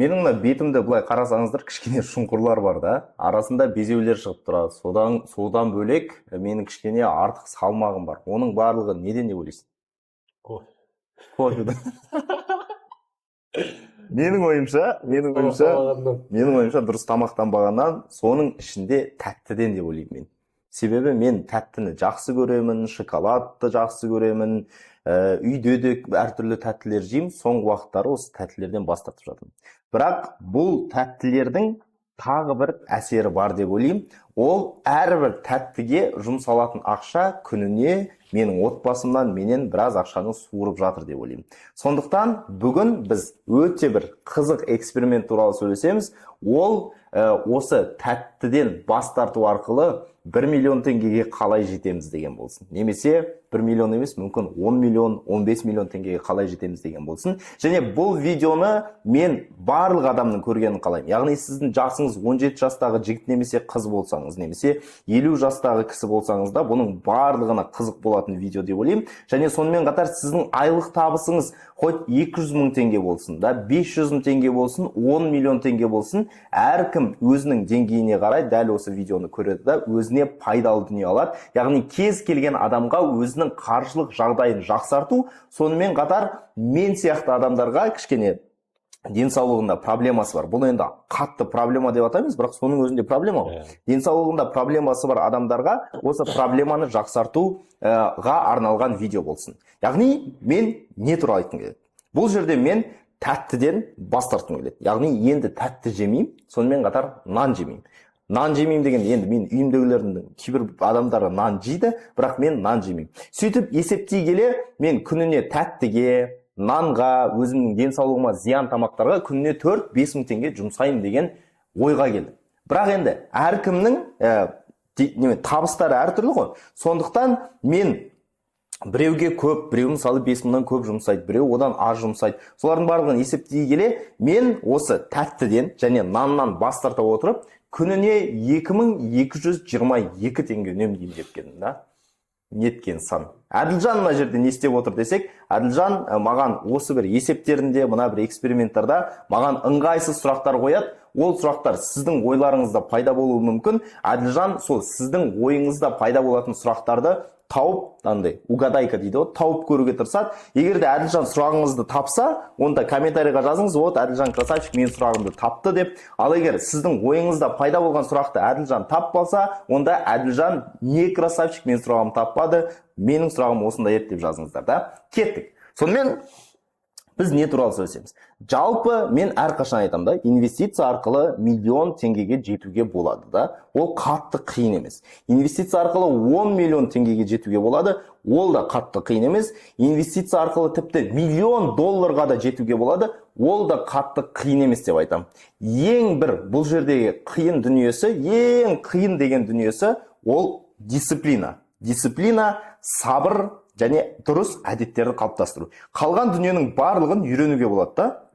Менің мына бетімді былай қарасаңыздар, кішкене шұңқырлар бар да, арасында безеулер шығып тұрады. Содан бөлек менің кішкене артық салмағым бар. Оның барлығы неден деп ойлайсың? Кофе. Кофеден. Менің ойымша, Тамақтанбағаннан. менің ойымша, дұрыс тамақтанбағаннан, соның ішінде тәттіден деп ойлаймын мен. Себебі мен тәттіні жақсы көремін, шоколадты жақсы көремін, үйде де әртүрлі тәттілер жеймін. Соңғы уақыттары осы тәттілерден бас тартып жатырмын. Бірақ бұл тәттілердің тағы бір әсері бар деп ойлаймын. Ол әрбір тәттіге жұмсалатын ақша күніне менің отбасымнан, менен біраз ақшаны суырып жатыр деп ойлаймын. Сондықтан бүгін біз өте бір қызық эксперимент туралы сөйлесеміз. Ол осы тәттіден бас тарту арқылы 1 миллион теңгеге қалай жетеміз деген болсын, немесе 1 миллион емес, мүмкін 10 миллион, 15 миллион теңгеге қалай жетеміз деген болсын. Және бұл видеоны мен барлық адамның көргенін қалаймын. Яғни сіздің жасыңыз 17 жастағы жігіт немесе қыз болсаңыз, немесе 50 жастағы кісі болсаңыз да, бұның барлығына қызық болатын видео деп ойлаймын. Және сонымен қатар сіздің айлық табысыңыз хоть 200 мың теңге болсын да, 500 мың теңге болсын, 10 миллион теңге болсын, әркім өзінің деңгейіне қарай дәл осы видеоны көреді да, өзіне пайдалы дүние алады. Яғни кез келген адамға өзінің қаржылық жағдайын жақсарту, сонымен қатар мен сияқты адамдарға, кішкене денсаулығында проблемасы бар, бұл енді қатты проблема деп атаймыз, бірақ соның өзінде проблема ғой, денсаулығында проблемасы бар адамдарға осы проблеманы жақсартуға арналған видео болсын. Яғни мен не туралы айтқым келеді? Бұл жерде мен тәттіден бас тартқым келеді. Яғни енді тәтті жемеймін, сонымен қатар нан жемеймін. Нан жемеймін дегенде, енді мен үйімдегілердің кейбір адамдары нан жейді, бірақ мен нан жемеймін. Сөйтіп есептей келе, мен күніне тәттіге, нанға, өзімнің денсаулығыма зиян тамақтарға күніне 4-5 мың теңге жұмсаймын деген ойға келдім. Бірақ енді әркімнің неме, табыстары әртүрлі ғой. Сондықтан мен біреуге көп, біреу, мысалы, 5 мыңнан көп жұмсайды, біреу одан аз жұмсайды. Солардың барлығын есептей келе, мен осы тәттіден және наннан бас тарта отырып, күніне 2222 теңге үнемдеймін деп келдім да. Неткен сан! Әділжан мына жерде не істеп отыр десек, Әділжан маған осы бір есептерінде, мына бір эксперименттарда маған ыңғайсыз сұрақтар қояды. Ол сұрақтар сіздің ойларыңызда пайда болуы мүмкін. Әділжан сол сіздің ойыңызда пайда болатын сұрақтарды тауып, андай угадайка дейді ғой, тауып көруге тырысады. Егер де Әділжан сұрағыңызды тапса, онда комментарийға жазыңыз: «Вот, Әділжан красавчик, менің сұрағымды тапты», – деп. Ал егер сіздің ойыңызда пайда болған сұрақты Әділжан таппаса, онда «Әділжан не красавчик, менің сұрағымды таппады, менің сұрағым осындай еді» деп жазыңыздар да. Кеттік. Сонымен біз не туралы сөйлесеміз? Жалпы мен әрқашан айтамын да, инвестиция арқылы миллион теңгеге жетуге болады да, ол қатты қиын емес. Инвестиция арқылы 10 миллион теңгеге жетуге болады, ол да қатты қиын емес. Инвестиция арқылы тіпті миллион долларға да жетуге болады, ол да қатты қиын емес деп айтамын. Ең бір бұл жердегі қиын дүниесі, ең қиын деген дүниесі ол дисциплина. Дисциплина, сабыр және дұрыс әдеттерді қалыптастыру. Қалған дүниенің барлығын үйренуге болады да,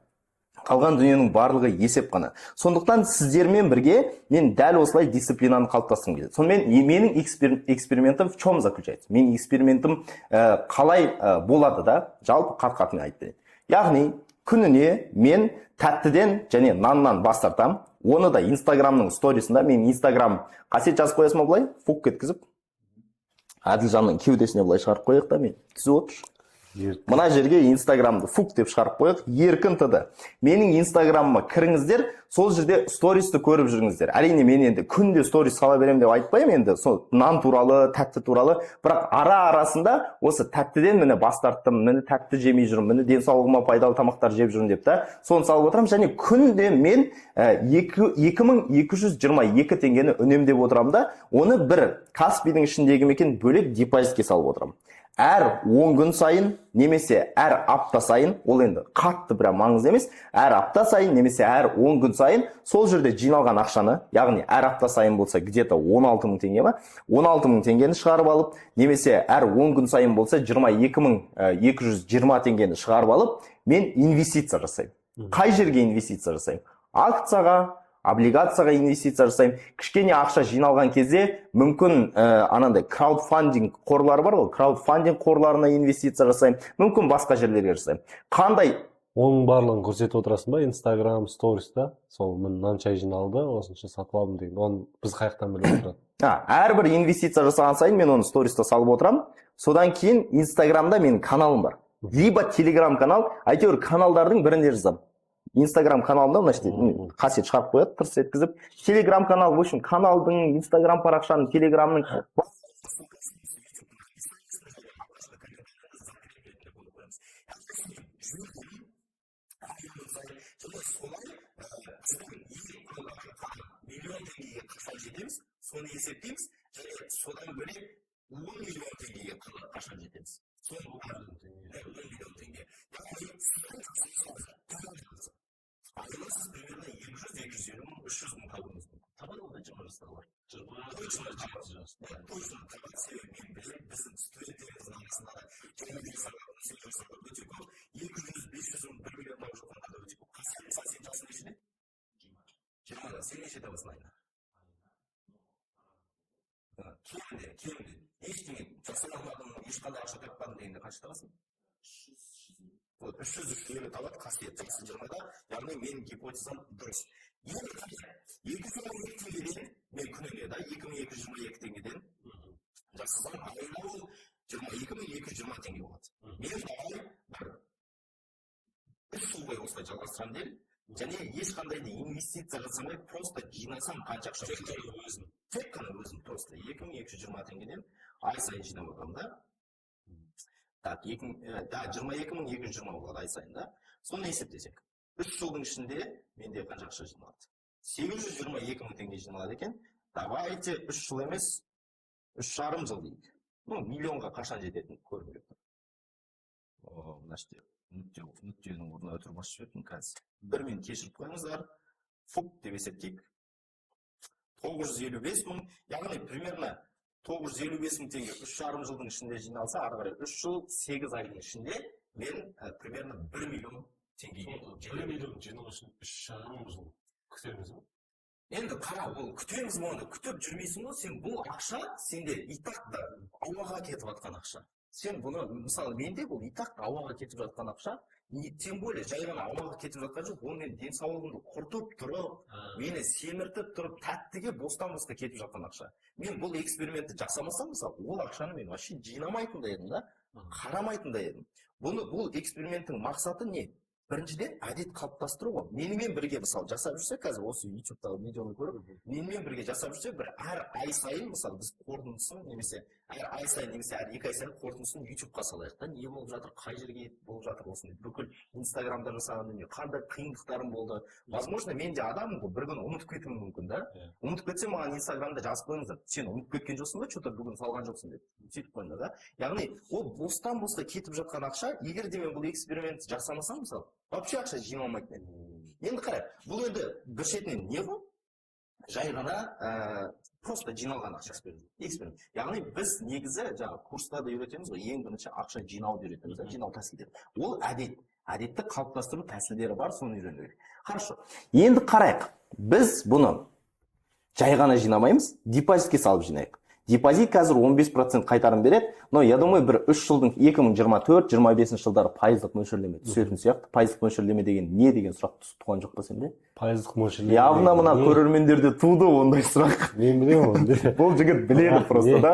қалған дүниенің барлығы есеп қана. Сондықтан сіздермен бірге мен дәл осылай дисциплинаны қалыптастырғым келеді. Сонымен менің экспериментім в чем заключается? Менің экспериментім қалай болады да, жалпы қат қатымен айтып берейін. Яғни күніне мен тәттіден және наннан бас тартамын. Оны да Инстаграмның сторисында, мен Инстаграм, Қасиет, жазып қоясың ба, былай фук еткізіп, Әділжанның кеудесіне былай шығарып қояйық та. Мен түзіп отыршы. Мына жерге Инстаграмды фук деп шығарып қояйық. Еркін ТД, менің Инстаграмыма кіріңіздер, сол жерде стористі көріп жүріңіздер. Әрине, мен енді күнде сторис сала беремін деп айтпаймын енді сол нан туралы, тәтті туралы, бірақ ара арасында осы тәттіден, міне, бас тарттым, міне, тәтті жемей жүрмін, міне, денсаулығыма пайдалы тамақтар жеп жүрмін деп та, соны салып отырамын. Және күнде мен 2222 теңгені үнемдеп отырамын да, оны бір Каспидің ішіндегі ме екен, бөлек депозитке салып отырамын. Әр 10 күн сайын немесе әр апта сайын, ол енді қатты бір маңызды емес, әр апта сайын немесе әр 10 күн сайын сол жерде жиналған ақшаны, яғни әр апта сайын болса, где-то 16 мың теңге ма, 16 мың теңгені шығарып алып, немесе әр 10 күн сайын болса, 22 мың 220 теңгені шығарып алып, мен инвестиция жасаймын. Қай жерге инвестиция жасаймын? Акцияға, облигацияға инвестиция жасаймын. Кішкене ақша жиналған кезде мүмкін анандай краудфандинг қорлары бар ғой, краудфандинг қорларына инвестиция жасаймын, мүмкін басқа жерлерге жасаймын. Қандай Оның барлығын көрсетіп отырасың ба Инстаграм сториста? Сол міне, мынанша жиналды, осынша сатып алдым деген, оны біз қай жақтан біліп отырады? Әрбір инвестиция жасаған сайын мен оны сториста салып отырамын. Содан кейін Инстаграмда менің каналым бар, либо Телеграм канал, әйтеуір каналдардың бірінде жазамын. Инстаграм каналымда мына жерде Қасиет шығарып қояды тырс еткізіп. Телеграм канал, в общем, каналдың, Инстаграм парақшаның, Телеграмның миллион теңгеге қашан жетеміз, соны есептейміз. Және содан бөлек 10 миллион теңгеге қашан жетеміз, соны, 10 миллион теңге. Яғни айына сіз примерно 200, 250 мың, 300 мың табуыңыз мүмкін. Табады ғой 20 жастағылар? Точно, точно табады. Себебі мен білемін, біздің студенттеріміздің арасында да 25 жастағы, 18 жастағы өте көп. 200, 500 мың, 1 миллион тауып жатқандар да өте көп. Қасиет, мысалы, сенің жасың нешеде? 20-да. Сен неше табасың айына? Кемінде ештеңе жасамадым, ешқандай ақша таппадым дегенде қанша табасың? Вот, 300, 350 табады Қасиет, жасы 20-да. Яғни менің гипотезам дұрыс. Енді 212 теңгеден мен күніне да 2222 теңгеден жасасам, айына ол 22 220 теңге болады. Мен давай бір 3 жыл бойы осылай жалғастырамын делік және ешқандай да инвестиция жасамай, просто жинасам, қанша ақша? Тек қана өзің. Тек қана өзім, просто 2220 теңгеден ай сайын жинап отырамын да. Так, екі мың, да, 22 220 болады ай сайын да. Соны есептесек, 3 жылдың ішінде менде қанша ақша жиналады? 822 мың теңге жиналады екен. Давайте 3 жыл емес, 3,5 жыл дейік. Ну, миллионға қашан жететінін көргім келіп тұр. О, мына жерде нүкте, нүктенің орнына үтір басып жібердім қазір. Бір минут кешіріп қойыңыздар. Фук деп есептейік. 955 мың, яғни примерно 955 мың теңге 3,5 жылдың ішінде жиналса, ары қарай 3 жыл 8 айдың ішінде мен примерно 1 миллион теңгеге 1 миллион жинау үшін 3,5 жыл күтеміз ба? Енді қара, ол күтеміз бе, оны күтіп жүрмейсің ғой сен. Бұл ақша сенде и так та ауаға кетіп жатқан ақша. Сен бұны, мысалы, менде бұл и так та ауаға кетіп жатқан ақша. И тем более жай ғана ауаға кетіп жатқан жоқ, ол менің денсаулығымды құртып тұрып, мені семіртіп тұрып, тәттіге бостан босқа кетіп жатқан ақша. Мен бұл экспериментті жасамасам, мысалы, ол ақшаны мен вообще жинамайтын да едім да, қарамайтын да едім бұны. Бұл эксперименттің мақсаты не? Біріншіден, әдет қалыптастыру ғой. Менімен бірге, мысалы, жасап жүрсе, қазір осы Ютубтағы видеоны көріп, менімен бірге жасап жүрсе, бір әр ай сайын, мысалы, біз қорытындысын немесе әр ай сайын, немесе әр 2 ай сайын қорытындысын Ютубқа салайық та, не болып жатыр, қай жерге болып жатыр, осындай бүкіл Инстаграмда жасаған дүние, қандай қиындықтарым болды. Возможно, мен де адаммын ғой, бір күні ұмытып кетуім мүмкін да. Ұмытып кетсем, маған Инстаграмда жазып қойыңыздар: «Сен ұмытып кеткен жоқсың ба, че-то бүгін салған жоқсың», — деп сөйтіп қойыңдар да. Яғни ол бостан босқа кетіп жатқан ақша. Егер де мен бұл экспериментті жасамасам, мысалы, вообще ақша жиналмайтын еді. Енді қара, бұл енді бір шетінен не ғой, жай ғана просто жиналған ақша, эксперимент. Яғни біз негізі жаңағы курста да үйретеміз ғой, ең бірінші ақша жинауды үйретеміз да, жинау тәсілдері. Ол әдет, әдетті қалыптастыру тәсілдері бар, соны үйрену керек. Хорошо, енді қарайық, біз бұны жай ғана жинамаймыз, депозитке салып жинайық. Депозит қазір 15% қайтарым береді, но я думаю, бір 3 жылдың, 2024-25 жылдары пайыздық мөлшерлеме түсетін сияқты. Пайыздық мөлшерлеме деген не деген сұрақ туған жоқ па сенде? Пайыздық мөлшерлеме Явно деген мына не? көрермендерде туды ондай сұрақ. Мен білемін оны. Бұл жігіт біледі просто Не? да.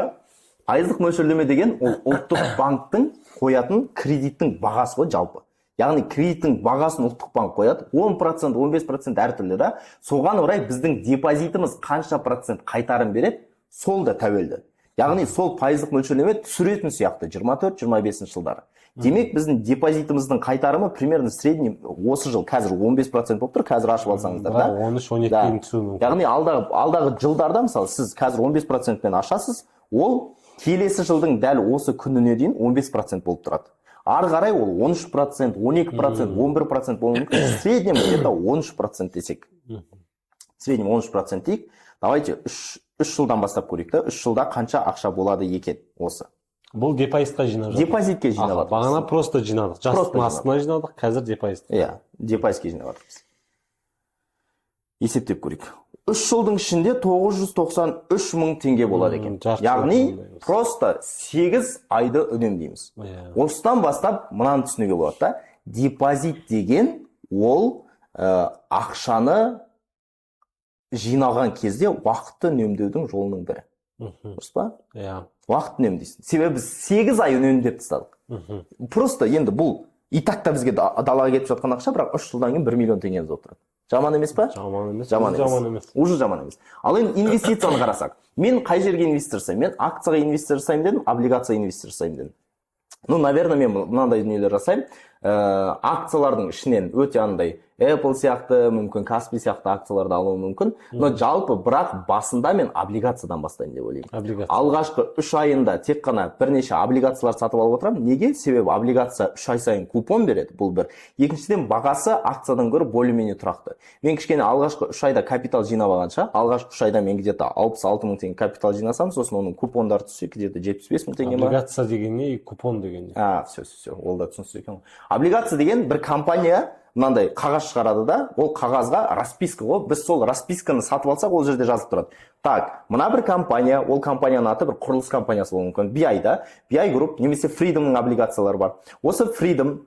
Пайыздық мөлшерлеме деген ол Ұлттық банктің қоятын кредиттің бағасы ғой жалпы. Яғни кредиттің бағасын Ұлттық банк қояды, 10%, 15%, әртүрлі да. Соған орай біздің депозитіміз қанша процент қайтарым береді, сол да тәуелді. Яғни сол пайыздық мөлшерлеме түсіретін сияқты 24-25 жылдары. Демек, біздің депозитіміздің қайтарымы примерно средний осы жыл қазір 15% болып тұр, қазір ашып алсаңыздар да. Бірақ 13, 12 Да. дейін түсуі мүмкін. Яғни алдағы жылдарда, мысалы, сіз қазір 15%-пен ашасыз, ол келесі жылдың дәл осы күніне дейін 15% болып тұрады. Ары қарай ол 13%, 12%, 11% болуы мүмкін. В среднем где-то 13% десек. В среднем 13% дейік. Давайте 3 жылдан бастап көрейік та, 3 жылда қанша ақша болады екен осы. Бұл депозитқа жинап жатыр. Депозитке жинап Аха, жатырмыз. бағана просто жинадық, Просто жастықтың астына жинадық, қазір депозит. Иә, депозитке жинап жатырмыз. Есептеп көрейік. 3 жылдың ішінде 993 мың теңге болады екен. Жарты жыл Яғни үнемдейміз. просто 8 айды үнемдейміз. Иә. Осыдан бастап мынаны түсінуге болады да. Депозит деген ол ақшаны жинаған кезде уақытты үнемдеудің жолының бірі. Дұрыс па? Иә. Уақыт үнемдейсің, себебі біз 8 ай үнемдеп тастадық. Просто енді бұл и так та бізге далаға кетіп жатқан ақша, бірақ 3 жылдан кейін 1 миллион теңгеміз болып тұрады. Жаман емес па? Жаман емес. Жаман емес. Жаман емес. Уже жаман емес. Ал енді инвестицияны қарасақ, мен қай жерге инвестиция жасаймын? Мен акцияға инвестиция жасаймын дедім, облигацияға инвестиция жасаймын дедім. Ну, наверное, мен мынандай дүниелер жасаймын. Акциялардың ішінен өте андай Apple сияқты, мүмкін, Каспи сияқты акцияларды алуым мүмкін. Но жалпы, бірақ басында мен облигациядан бастаймын деп ойлаймын. Облигация. Алғашқы 3 айында тек қана бірнеше облигациялар сатып алып отырамын. Неге? Себебі облигация 3 ай сайын купон береді, бұл бір. Екіншіден, бағасы акциядан гөрі более менее тұрақты. Мен кішкене алғашқы 3 айда капитал жинап алғанша, алғашқы 3 айда мен где то 66 мың теңге капитал жинасам, сосын оның купондары түссе, где то 75 мың теңге ма. Облигация деген не и купон деген не? А, все, все, все, ол да түсініксіз екен ғой. Облигация деген бір компания мынандай қағаз шығарады да, ол қағазға расписка ғой. Біз сол расписканы сатып алсақ, ол жерде жазылып тұрады. Так, мына бір компания, ол компанияның аты бір құрылыс компаниясы болуы мүмкін. BI да, BI Group немесе Freedomның облигациялары бар. Осы Freedom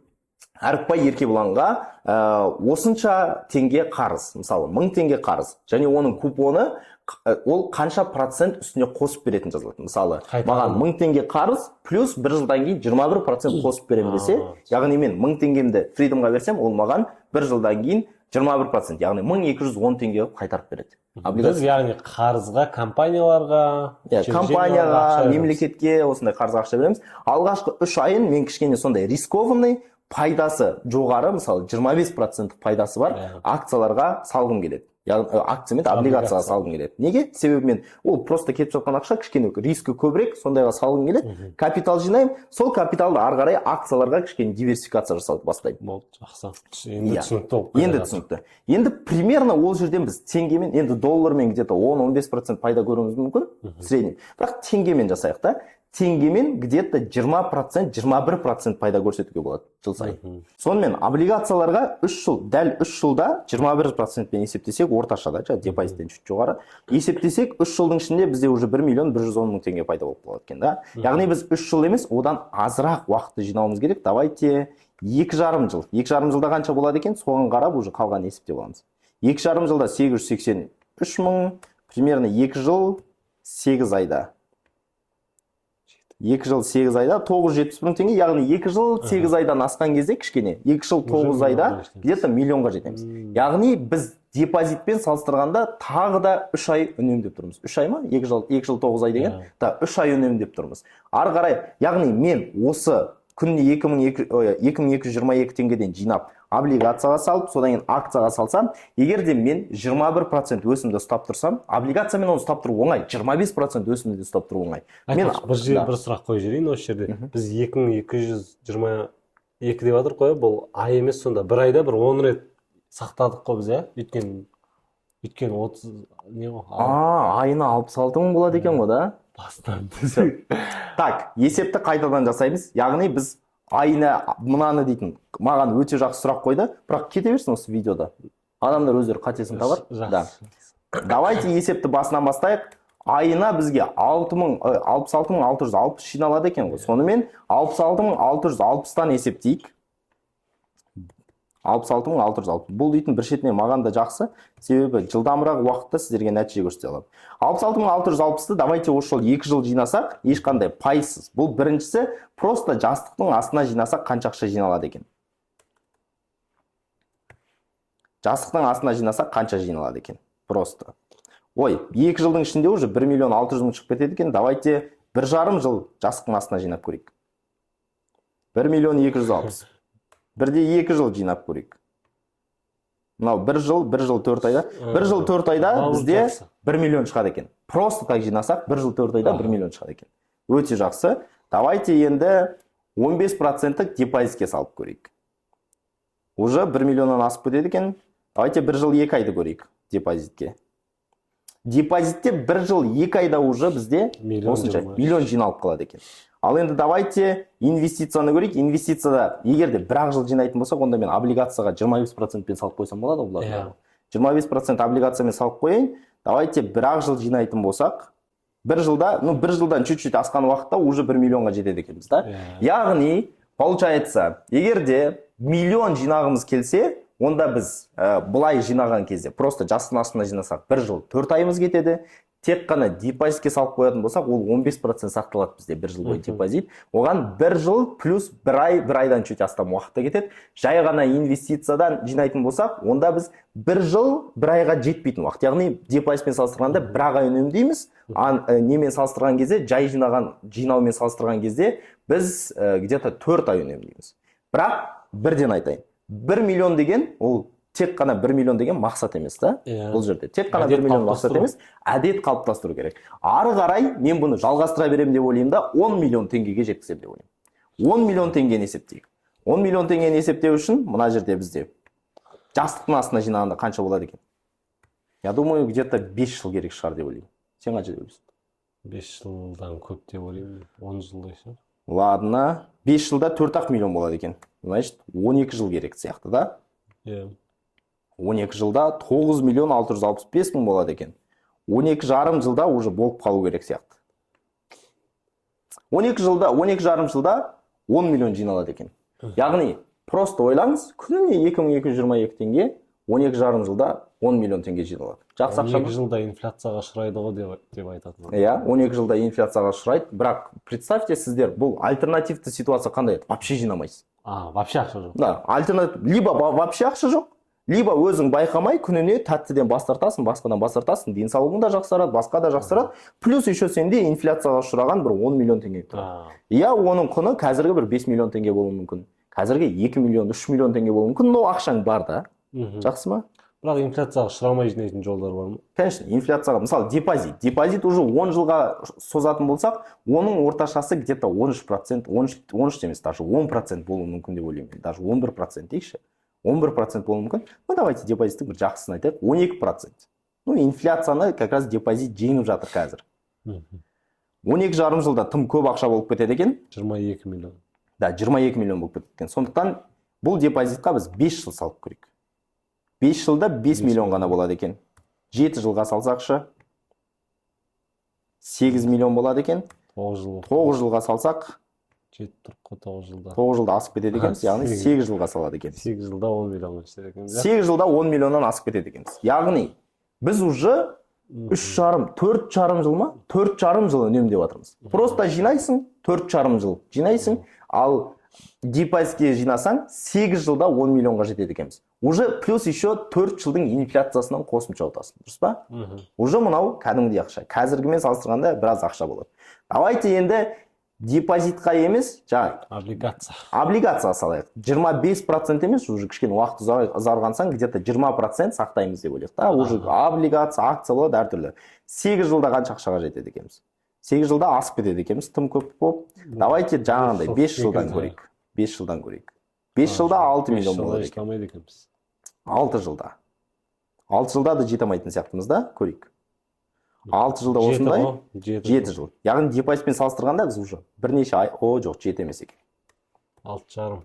Әріпбай Еркебұланға осынша теңге қарыз, мысалы, 1000 теңге қарыз, және оның купоны ол қанша процент үстіне қосып беретін жазылады. Мысалы, Қайтарым. маған 1000 теңге қарыз плюс бір жылдан кейін 21% қосып беремін десе, яғни мен 1000 теңгемді Фридомға берсем, ол маған бір жылдан кейін 21%, яғни 1210 теңге қылып қайтарып береді. Біз, яғни, қарызға компанияларға, Иә, учрежденияларға компанияға, ақша береміз. мемлекетке осындай қарызға ақша береміз. Алғашқы 3 айын мен кішкене сондай рискованный, пайдасы жоғары, мысалы, 25% пайдасы бар акцияларға салғым келеді. Яғни акция емес, облигацияға Облигация. салғым келеді. Неге? Себебі мен ол просто кетіп жатқан ақша, кішкене рискі көбірек, сондайға салғым келеді. Капитал жинаймын, сол капиталды ары қарай акцияларға кішкене диверсификация жасауды бастаймын. Болды, жақсы, енді Иә. түсінікті болып Енді келе жатыр. түсінікті. Енді примерно ол жерден біз теңгемен, енді доллармен где то 10-15% пайда көруіміз мүмкін в среднем, бірақ теңгемен жасайық та. Теңгемен где то 20%, 21% пайда көрсетуге болады жыл сайын. Сонымен облигацияларға 3 жыл, дәл 3 жылда 21%-пен есептесек, орташа да, жаңағы депозиттен чуть жоғары есептесек, 3 жылдың ішінде бізде уже 1 миллион 110 мың теңге пайда болып қалады екен да. Яғни біз 3 жыл емес, одан азырақ уақытты жинауымыз керек. Давайте 2,5 жыл. 2,5 жылда қанша болады екен, соған қарап уже қалған есептеп аламыз. 2,5 жылда 883 мың примерно. 2 жыл 8 айда, 2 жыл 8 айда 970 мың теңге. Яғни 2 жыл 8 айдан асқан кезде, кішкене 2 жыл Уже 9 айда миллионға жетеміз. где то миллионға жетеміз. Яғни біз депозитпен салыстырғанда тағы да 3 ай үнемдеп тұрмыз. 3 ай ма? 2 жыл, 2 жыл 9 ай деген Иә. да, 3 ай үнемдеп тұрмыз. Ары қарай, яғни мен осы күніне ой, 2222 теңгеден жинап, облигацияға салып, содан кейін акцияға салсам, егер де мен 21% өсімді ұстап тұрсам, облигациямен оны ұстап тұру оңай, 25% өсімді де ұстап тұру оңай. Мен Айтпақшы, бір жер Да. бір сұрақ қойып жіберейін осы жерде. Біз 2222 деп жатырмық қой, бұл ай емес, сонда бір айда бір 10 рет сақтадық қой біз, иә? Өйткені 30 не ғой? А, айына 66 мың болады екен ғой да. Бастан. Так, есепті қайтадан жасаймыз. Яғни біз айына мынаны дейтін, маған өте жақсы сұрақ қойды, бірақ кете берсін, осы видеода адамдар өздері қатесін табар да. Жақсы. Давайте есепті басынан бастайық. Айына бізге 6 мың, 66 660 жиналады екен ғой. Сонымен 66 660-тан есептейік. 66 660, бұл дейтін бір шетінен маған да жақсы, себебі жылдамырақ уақытта сіздерге нәтиже көрсете аламын. 66 660-ты давайте осы жолы 2 жыл жинасақ, ешқандай пайызсыз. Бұл біріншісі, просто жастықтың астына жинасақ, қанша ақша жиналады екен? Жастықтың астына жинасақ, қанша жиналады екен? Просто, ой, 2 жылдың ішінде уже 1 миллион 600 мың шығып кетеді екен. Давайте 1,5 жыл жастықтың астына жинап көрейік. 1 миллион 260. Бірде 2 жыл жинап көрейік. Мынау бір жыл, 1 жыл 4 айда. 1 жыл 4 айда Мынау бізде жақсы. 1 миллион шығады екен. Просто так жинасақ, 1 жыл 4 айда 1 миллион шығады екен. Өте жақсы. Давайте енді 15 проценттік депозитке салып көрейік. Уже 1 миллионнан асып кетеді екен. Давайте 1 жыл 2 айды көрейік депозитке. Депозитте 1 жыл 2 айда уже бізде Миллион осынша 20. миллион жиналып қалады екен. Ал енді давайте инвестицияны көрейік. Инвестицияда егер де бір ақ жыл жинайтын болсақ, онда мен облигацияға 25 процентпен салып қойсам болады ғой бұлардың Иә. барлығын. 25% облигациямен салып қояйын. Давайте бір ақ жыл жинайтын болсақ, бір жылда, ну, бір жылдан чуть чуть асқан уақытта уже 1 миллионға жетеді екенбіз да. Иә. Яғни получается, егер де Миллион жинағымыз келсе, онда біз былай жинаған кезде, просто жастықтың астына жинасақ, бір жыл 4 айымыз кетеді. Тек қана депозитке салып қоятын болсақ, ол 15% сақталады бізде бір жыл бойы. Депозит, оған бір жыл плюс бір ай, бір айдан чуть астам уақыт та кетеді. Жай ғана инвестициядан жинайтын болсақ, онда біз бір жыл бір айға жетпейтін уақыт, яғни депозитпен салыстырғанда бір ақ ай үнемдейміз. Немен салыстырған кезде, жай жинаған жинаумен салыстырған кезде біз где-то 4 ай үнемдейміз. Бірақ бірден айтайын, 1 миллион деген ол тек қана 1 миллион деген мақсат емес та. Бұл жерде тек қана Әдет 1 миллион мақсат қалыптастыру. емес, әдет қалыптастыру керек. Ары қарай мен бұны жалғастыра беремін деп ойлаймын да, 10 миллион теңгеге жеткіземін деп ойлаймын. 10 миллион теңгені есептейік. 10 миллион теңгені есептеу үшін мына жерде бізде жастықтың астына жинағанда қанша болады екен? Я думаю, где-то 5 жыл керек шығар деп ойлаймын. Сен қанша деп ойлайсың? 5 жылдан көп деп ойлаймын, 10 жылдай шығар. Ладно, 5 жылда 4 ақ миллион болады екен. Значит, 12 жыл керек сияқты да. Иә. 12 жылда 9 миллион 665 мың болады екен. 12 жарым жылда уже болып қалу керек сияқты. 12 жылда, 12 жарым жылда 10 миллион жиналады екен. Яғни просто ойлаңыз, күніне 2222 теңге, 12 жарым жылда 10 миллион теңге жиналады. Жақсы ақша 12 ма? жылда инфляцияға ұшырайды ғой деп айтатын. Иә, 12 жылда инфляцияға ұшырайды, бірақ представьте, сіздер, бұл альтернативті ситуация қандай еді? Вообще жинамайсыз. А, вообще ақша жоқ. Да, альтернатив либо вообще ақша жоқ, либо өзің байқамай күніне тәттіден бас тартасың, басқадан бас тартасың, денсаулығың да жақсарады, басқа да жақсарады, плюс еще сенде инфляцияға ұшыраған бір 10 миллион теңге тұрады. Иә, оның құны қазіргі бір 5 миллион теңге болуы мүмкін, қазіргі 2 миллион, 3 миллион теңге болуы мүмкін, но ақшаң бар да. Жақсы ма? Бірақ инфляцияға ұшырамай жинайтын жолдар бар ма? Конечно, инфляцияға, мысалы, депозит. Депозит уже 10 жылға созатын болсақ, оның орташасы где-то 13%, 13, 13 емес, даже 10% болуы мүмкін деп ойлаймын мен. Даже 11% дейікші. 11% болуы мүмкін. Ну, давайте депозиттің бір жақсысын айтайық, 12%. Ну, инфляцияны как раз депозит жеңіп жатыр қазір. 12 жарым жылда тым көп ақша болып кетеді екен. 22 миллион. Да, 22 миллион болып кетеді екен. Сондықтан бұл депозитқа біз 5 жыл салып көрейік. 5 жылда 5 миллион ғана болады екен. 7 жылға салсақшы, 8 миллион болады екен. 9 жыл. 9 жылға салсақ, Жетіп тұрып қой 9 жылда. 9 жылда асып кетеді екенбіз, яғни 8. 8 жылға салады екенбіз. 8 жылда 10 миллионға жетеді екенбіз, иә? 8 жылда 10 миллионнан асып кетеді екенбіз. Яғни біз уже үш жарым, 4,5 жыл ма? 4,5 жыл үнемдеп жатырмыз. Просто жинайсың, 4,5 жыл жинайсың, ал депозитке жинасаң, 8 жылда 10 миллионға жетеді екенбіз. Уже плюс еще 4 жылдың инфляциясынан қосымша ұтасың, дұрыс па? Мгм. Уже мынау кәдімгідей ақша. Қазіргімен салыстырғанда біраз ақша болады. Давайте енді депозитқа емес, жаңа Облигация. облигацияға салайық. 25% емес, уже кішкене уақыт ұзарған сайын где-то 20% сақтаймыз деп ойлайық та. Уже облигация, акция болады әртүрлі. 8 жылда қанша ақшаға жетеді екенбіз? 8 жылда асып кетеді екенбіз, тым көп болып. Давайте жаңағындай 5 жылдан көрейік. 5 жылдан көрейік. 5 жылда 6 миллион жылда болады жете екен. алмайды екенбіз. 6 жылда. 6 жылда да жете алмайтын сияқтымыз да, көрейік. 6 жылда 7 осындай. ғой, 7. 7 жыл. Яғни депозитпен салыстырғанда біз уже бірнеше ай, о, жоқ, 7 емес екен. 6,5.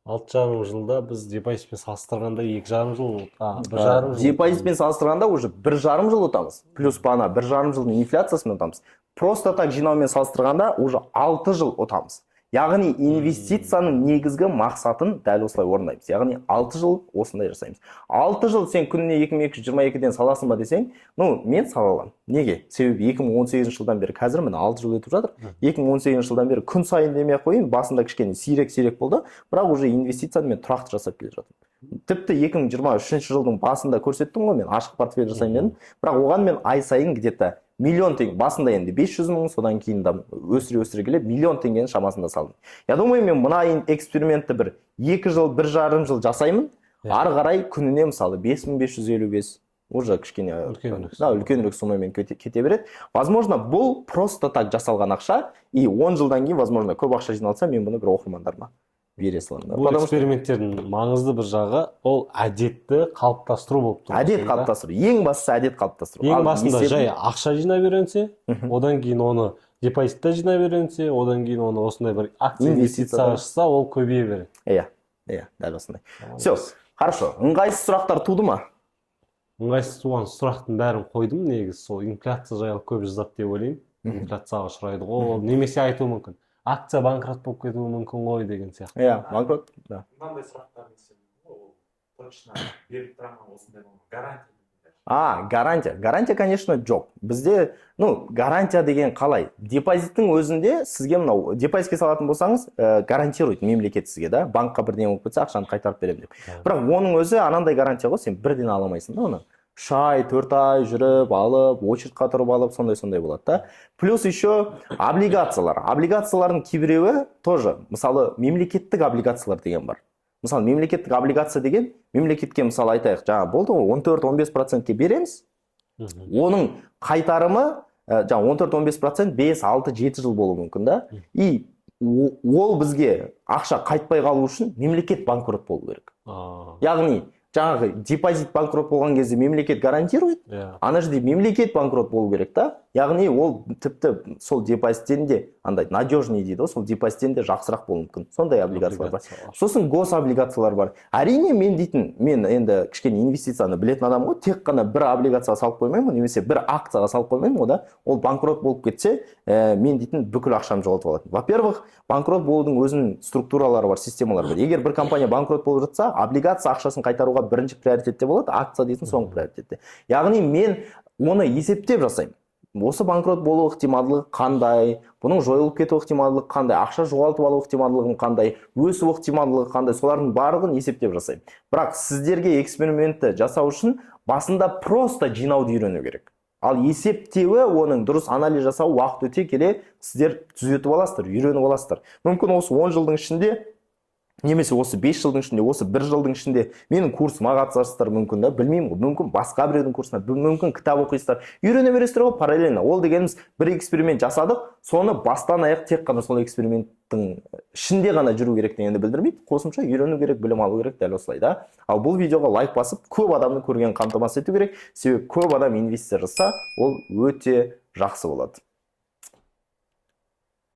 6,5 жылда біз депозитпен салыстырғанда 2,5 жыл, а, 1,5 жыл. Депозитпен салыстырғанда уже 1,5 жыл ұтамыз. Плюс бағана 1,5 жылдың инфляциясымен ұтамыз. Просто так жинаумен салыстырғанда уже 6 жыл ұтамыз. Яғни инвестицияның негізгі мақсатын дәл осылай орындаймыз. Яғни 6 жыл осындай жасаймыз. 6 жыл сен күніне 2222-ден саласың ба десең, ну, мен сала аламын. Неге? Себебі 2018 жылдан бері, қазір міне 6 жыл өтіп жатыр. 2018 жылдан бері күн сайын демей ақ қояйын, басында кішкене сирек-сирек болды, бірақ уже инвестицияны мен тұрақты жасап келе жатырмын. Тіпті 2023 жылдың басында көрсеттім ғой, мен ашық портфель жасаймын дедім, бірақ оған мен ай сайын где-то миллион теңге, басында енді 500 мың, содан кейін да өсіре өсіре келе миллион теңгенің шамасында салдым. Я думаю, мен мына экспериментті бір 2 жыл, 1,5 жыл жасаймын. Ары қарай күніне, мысалы, 5555, уже кішкене Үлкенірек. Да, үлкенірек суммамен кете береді. Возможно, бұл просто так жасалған ақша, и 10 жылдан кейін, возможно, көп ақша жиналса, мен бұны бір оқырмандарыма бере саламын да. Бұл Потому что эксперименттердің маңызды бір жағы ол әдетті қалыптастыру болып тұр. Әдет да. қалыптастыру, ең бастысы әдет қалыптастыру. Ең Ал басында жай ақша жинап үйренсе, одан кейін оны депозитта жинап үйренсе, одан кейін оны осындай бір акция, Инвестицияда. инвестицияға шықса, ол көбейе береді. Иә, дәл осындай. Все хорошо. Ыңғайсыз сұрақтар туды ма? Ыңғайсыз туған сұрақтың бәрін қойдым. Негізі сол инфляция жайлы көп жазады деп ойлаймын. Инфляцияға ұшырайды ғой ол, немесе айтуы мүмкін. Акция банкрот болып кетуі мүмкін ғой деген сияқты. Иә, банкрот да. Мынандай сұрақтар не ол точно беріп тұра ма, осындай болма, гарантия? А, гарантия. Гарантия, конечно, жоқ. Бізде, ну, гарантия деген қалай? Депозиттің өзінде сізге мынау депозитке салатын болсаңыз, гарантирует мемлекет сізге, да, банкқа бірдеңе болып кетсе, ақшаны қайтарып беремін деп. Бірақ оның өзі анандай гарантия ғой, сен бірден ала алмайсың да оны. 3 ай, 4 ай жүріп алып, очередь қа тұрып алып, сондай-сондай болады да. Плюс еще облигациялар. Облигациялардың кейбіреуі тоже, мысалы, мемлекеттік облигациялар деген бар. Мысалы, мемлекеттік облигация деген мемлекетке, мысалы, айтайық, жаңа болды ғой, 14-15%-ке береміз. Оның қайтарымы жаңа 14-15% 5, 6, 7 жыл болуы мүмкін да. И ол бізге ақша қайтпай қалу үшін мемлекет банкрот болу керек. Яғни жаңағы депозит банкрот болған кезде мемлекет гарантирует, ана жерде мемлекет банкрот болу керек та. Яғни ол тіпті сол депозиттен де андай надежный дейді ғой, сол депозиттен де жақсырақ болуы мүмкін. Сондай облигациялар бар. Облигациялар. Сосын гособлигациялар бар. Әрине, мен дейтін, мен енді кішкене инвестицияны білетін адам ғой, тек қана бір облигацияға салып қоймаймын немесе бір акцияға салып қоймаймын ғой да. Ол банкрот болып кетсе, мен дейтін бүкіл ақшамды жоғалтып алатын. Во-первых, банкрот болудың өзінің структуралары бар, системалары бар. Егер бір компания банкрот болып жатса, облигация ақшасын қайтаруға бірінші приоритетте болады, акция дейтін соңғы приоритетте. Яғни мен оны есептеп жасаймын. Осы банкрот болу ықтималдығы қандай, бұның жойылып кету ықтималдығы қандай, ақша жоғалтып алу ықтималдығым қандай, өсу ықтималдығы қандай, солардың барлығын есептеп жасаймын. Бірақ сіздерге экспериментті жасау үшін басында просто жинауды үйрену керек. Ал есептеуі, оның дұрыс анализ жасау уақыт өте келе сіздер түзетіп аласыздар, үйреніп аласыздар. Мүмкін, осы 10 жылдың ішінде немесе осы 5 жылдың ішінде, осы бір жылдың ішінде менің курсыма қатысасыздар мүмкін да, білмеймін ғой, мүмкін, басқа біреудің курсына, мүмкін, кітап оқисыздар, үйрене бересіздер ғой параллельно. Ол дегеніміз, бір эксперимент жасадық, соны бастан аяқ тек қана сол эксперименттің ішінде ғана жүру керек дегенді білдірмейді. Қосымша үйрену керек, білім алу керек, дәл осылай да. Ал бұл видеоға лайк басып, көп адамның көргенін қамтамасыз ету керек, себебі көп адам инвестиция жасаса, ол өте жақсы болады.